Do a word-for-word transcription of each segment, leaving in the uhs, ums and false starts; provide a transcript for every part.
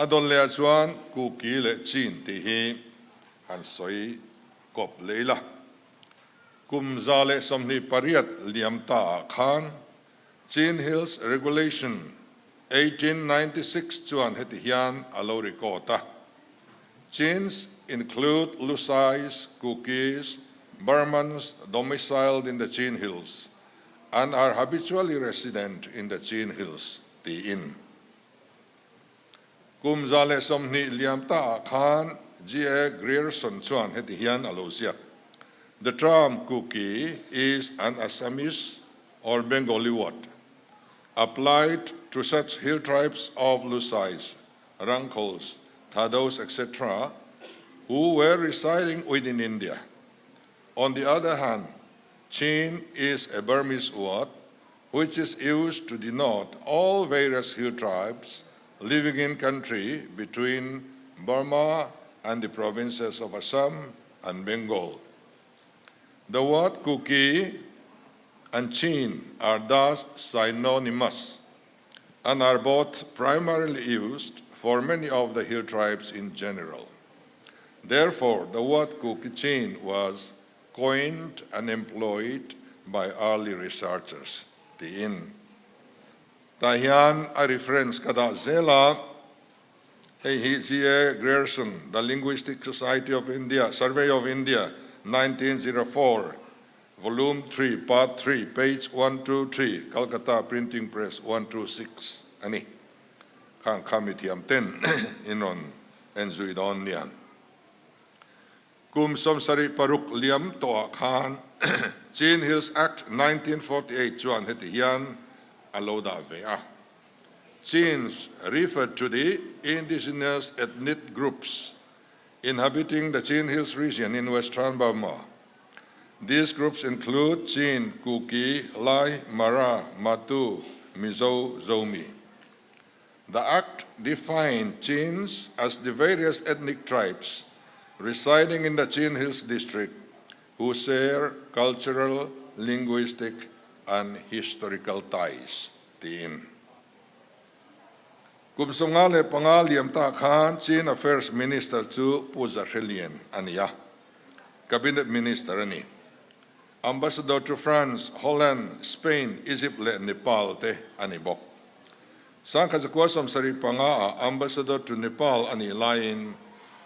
A dawn leh chuan Kuki le Chin tih hi han sawi kawp leh ila. Kum za leh sawmhnih pariat liam ta ah khan Chin Hills Regulation eighteen ninety-six chuan heti hian a lo record a. Chins include Lusais, Kukis, Burmans domiciled in the Chin Hills and are habitually resident in the Chin Hills, tiin. Kum za leh sawmhnih liam ta ah khan G A Grierson chuan heti hian a lo ziak. The term Kuki is an Assamese or Bengali word applied to such hill tribes of Lusais, Rangkhols, Thados, et cetera, who were residing within India. On the other hand, Chin is a Burmese word which is used to denote all various hill tribes living in country between Burma and the provinces of Assam and Bengal. The word Kuki and Chin are thus synonymous and are both primarily used for many of the hill tribes in general. Therefore, the word Kuki Chin was coined and employed by early researchers, tiin. Tah hian a reference ka dah zel a, hei hi G A Grierson, The Linguistic Society of India, Survey of India, nineteen zero four, Volume three, Part three, page one two three, Calcutta Printing Press, one two six a ni. Khang kha mi thiam ten in rawn en zui dawn nia. Kum sawmsarih paruk liam tawh ah khan Chin Hills Act nineteen forty-eight chuan heti hian a lo dah ve a. Chins referred to the indigenous ethnic groups inhabiting the Chin Hills region in western Burma. These groups include Chin, Kuki, Lai, Mara, Matu, Mizo, Zomi. The Act defined Chins as the various ethnic tribes residing in the Chin Hills District who share cultural, linguistic and historical ties, tiin. Kum sawmnga leh panga liam ta khan Chin Affairs Minister chu Pu Za Hre Lian a ni a, Cabinet Minister a ni. Ambassador to France, Holland, Spain, Egypt leh Nepal te a ni bawk. Sangkhat zakua sawmsarih panga a Ambassador to Nepal a nih laiin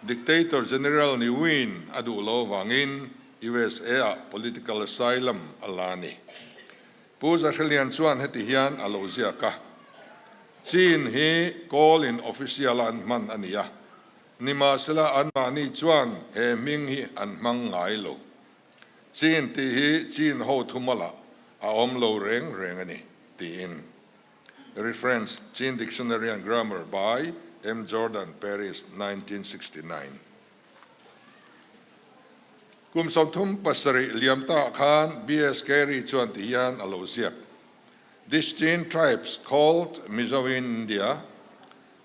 Dictator General Ne Win a duh lo vangin U S A ah political asylum a la a ni. Pu Za Hre Lian chuan heti hian a lo ziak a. Chin hi Kawlin official-a an hman a ni a. Nimahsela anmahni chuan he hming hi an hmang ngai lo. Chin tih hi Chin ho thumalah a awm lo reng reng a ni, tiin. Reference, Chin Dictionary and Grammar by M Jordan, Paris, nineteen sixty-nine. Kum sawmthum pasarih liam ta khan B S Carey chuan ti hian a lo ziak. These Chin tribes called Mizo in India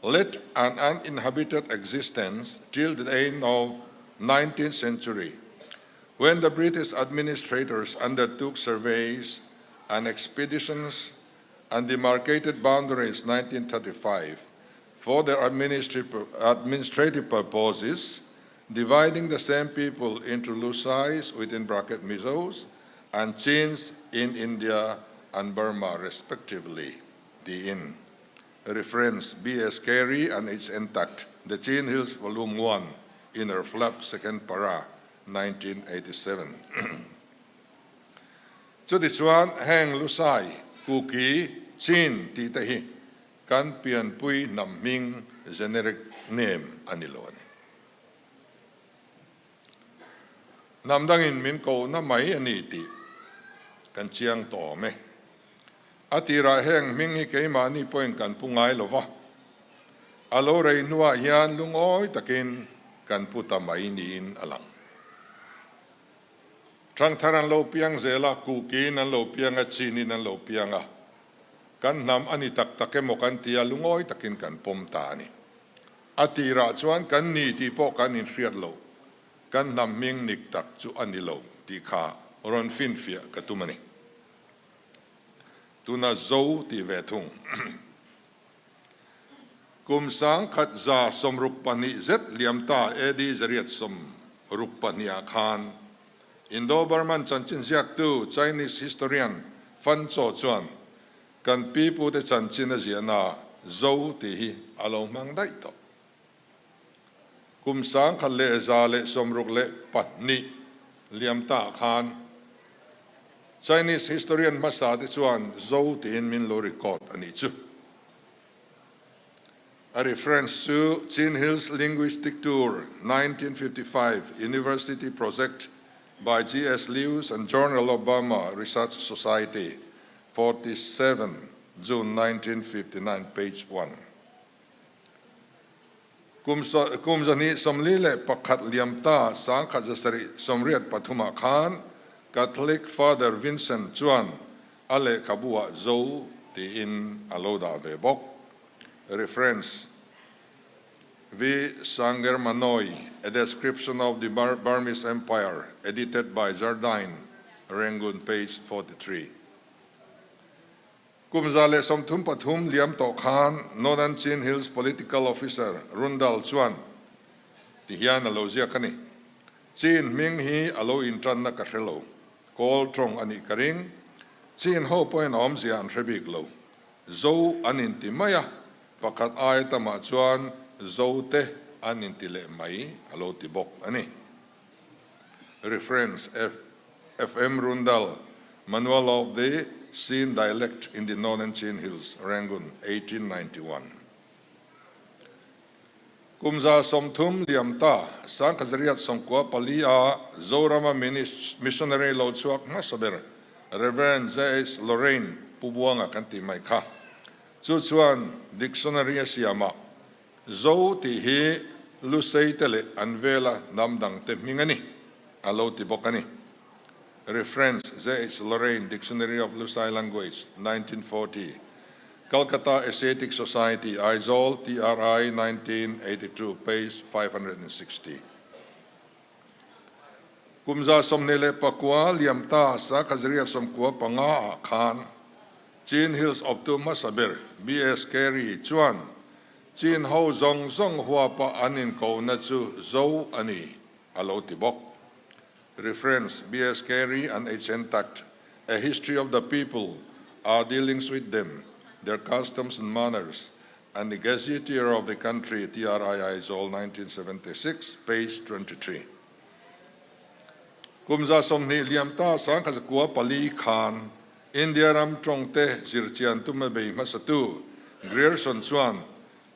led an uninhabited existence till the end of nineteenth century, when the British administrators undertook surveys and expeditions and demarcated boundaries, nineteen thirty-five, for their administri-, administrative purposes, dividing the same people into Lusais, within bracket Mizos, and Chins in India and Burma, respectively. The in reference, B S Carey and H N Tutt, The Chin Hills, Volume one, Inner Flap, Second Para, nineteen eighty-seven. Chuti chuan heng Lusai, Kuki, Chin tih te hi kan pianpui hnam hming, generic name, a ni lo a ni. Hnam dangin min kohna mai a ni tih kan chiang tawm e. A tirah heng hming hi keimahni pawhin kan pu ngai lo va. A lo rei hnuah hian lungawi takin kan pu ta mai niin a lang. Ṭhangthar an lo piang zel a, Kukiin an lo piang a, Chinin an lo piang a. Kan hnam a ni tak tak emaw kan ti a, lungawi takin kan pawm ta a ni. A tirah chuan kan ni tih pawh kan inhriat lo. Kan hnam hming nik tak chu a ni lo tih kha rawn finfiah ka tum a ni. Tuna Zo tih ve thung. Kum sangkhat za sawmruk pahni zet liam ta, A D zariat sawmruk pahni a khan Indo-Burman chanchin ziaktu Chinese historian Fan Chaw chuan kan pipu te chanchin a ziahna Zo ti hi a lo hmang daih tawh. Kum sangkhat le za le sawmruk le pahni liam ta khan Chinese historian hmasa te chuan Zo tiin min lo record a ni chu. A reference chu Chin Hills Linguistic Tour, nineteen fifty-five, University Project by G S Lewis and Journal of Burma Research Society, forty-seven, June nineteen fifty-nine, page one. Kum sa-, kum zahni sawmli le pakhat liam ta sangkhat zasari sawmriat pathum a khan Catholic Father Vincent chuan a lehkhabu ah Zo tiin a lo dah ve bawk. Reference, V Sangermanoi, A Description of the Bur-, Burmese Empire, edited by Jardine, Rangoon, page forty-three. Kum za le sawmthum pathum liam tawh khan Northern Chin Hills political officer Rundall chuan ti hian a lo ziak a ni. Chin hming hi a lo inṭanna ka hre lo. Kawl ṭawng a nih ka ring. Chin ho pawhin a awmzia an hre bik lo. Zo an inti mai a, pakhat aia tamah chuan Zo te an inti leh mai a lo ti bawk a ni. Reference, F-, F M Rundall, Manual of the Chin Dialect in the Northern Chin Hills, Rangoon, eighteen ninety-one. Kum za sawmthum liam ta, sangkhat zariat sawmkua pali a Zorama minis-, missionary lo chhuak hmasa ber, Reverend J H Lorrain Pu Buanga kan tih mai kha. Chu chuan dictionary a siam a, Zo tih hi Lusei te leh an vela hnam dang te hming a ni, a lo ti bawk a ni. Reference, J H Lorrain, Dictionary of Lusei Language, nineteen forty. Calcutta Asiatic Society, Aizawl, T R I, nineteen eighty-two, page five hundred and sixty. Kum za sawmhnih le pakua liam ta, sangkhat zariat sawmkua panga ah khan Chin Hills awptu hmasa ber B S Carey chuan Chin ho zawng zawng huapa an inkona chu Zo a ni, a lo ti bawk. Reference, B S Carey and H N Tutt, A History of the People, Our Dealings with Them, Their Customs and Manners, and the Gazetteer of the Country, T R I Aizawl, nineteen seventy-six, page twenty-three. Kum za sawmhnih liam ta, sangkhat zakua pali khan India ram ṭawng te zir chian tum a bei hmasatu Grierson chuan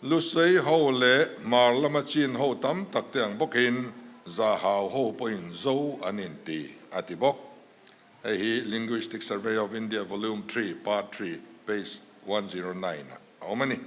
Lusei ho leh Hmar lama Chin ho tam tak te ang bawkin Zahau ho pawhin Zo an inti a ti bawk. Hei hi Linguistic Survey of India, Volume three, Part three, page one zero nine a awm a ni.